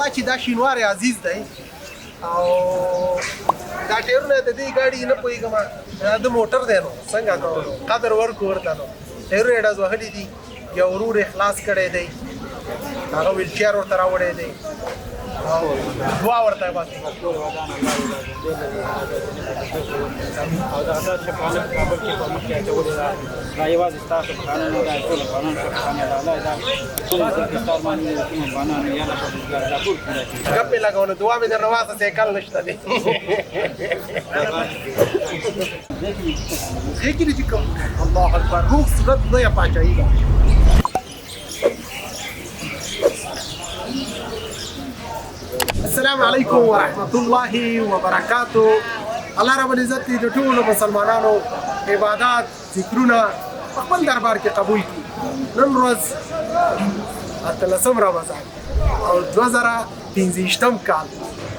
الله چې دا شینواری عزیز دی او دا ټیرونه د دې ګاډي نه پوهېږم، دا د موټر دی، نو څنګه کوو؟ قدر ورکړو ورته. نو ټیرونه یې ډز وهلي دي. یو ورور یې خلاص کړی دی، هغه ویلچیر ورته راوړی دی او دعا ورته وکړي. او دا شفقانه په کابل کې په مخ کې اچولې ده. دا یوازې ستاسو شفقانه نه ده، ټول افغانانو شفقانه ده. الله دا ټول د ستار باندې ټول افغانانو یا له پرهېزګار دا ټول پوره کړي. ګپ مې لګولو، دعا مې درنه واخله، سایکل نشته دی. غېږ کې چې کوم الله اکبر روغ صورت لویه پاچاهي ده. السلام علیکم ورحمت الله وبرکاتو. الله رب العزت دې د ټولو مسلمانانو عبادت، ذکرونه په خپل دربار کې قبول کړي. نن ورځ 18 رمضان او 2025 کال.